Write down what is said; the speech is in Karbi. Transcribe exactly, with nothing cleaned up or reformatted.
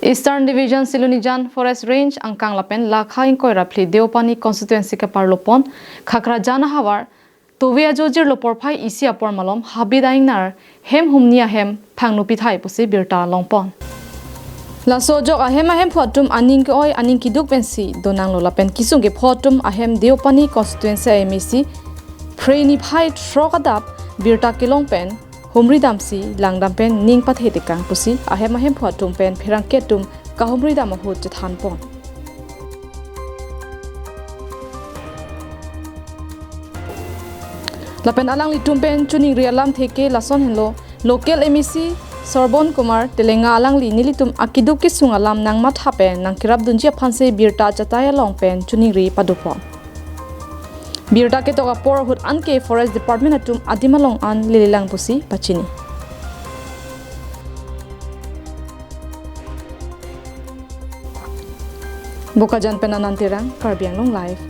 Eastern Division Silonijan Forest Range angkang lapen lakha ingkoi ra phli Deopani constituency keparlo pon Khakrajan ahavar tove ajo jirlo porphai isi apor malom habit a-ingnar hem humni ahem phangno pithai pusi birta long pon. Laso ajok ahem ahemphu atum aning ke-oi aning keduk pensi donanglo lapen kesung kepho atum ahem Deopani constituency a-M A C Phre niphai throk adap birta kelong pen humri damsi langdam pen ning pathe tekang pusi ahem ahemphu atum pen pherangke atum kahumri dam ahut chethan pon. Lapen alanglitum pen choningri alamthe ke lason henlo, local M A C Sorbon Kumar Telenga alangli nelitum akeduk kesung alam nangmatha pen nangkerapdunji aphansi birta achatai along pen choningri pado pon. Birta ketok apor ahut anke Forest Department atum adim along an lelelang pusi pachini. Bokajan pen Anand Terang, Karbi Anglong Live.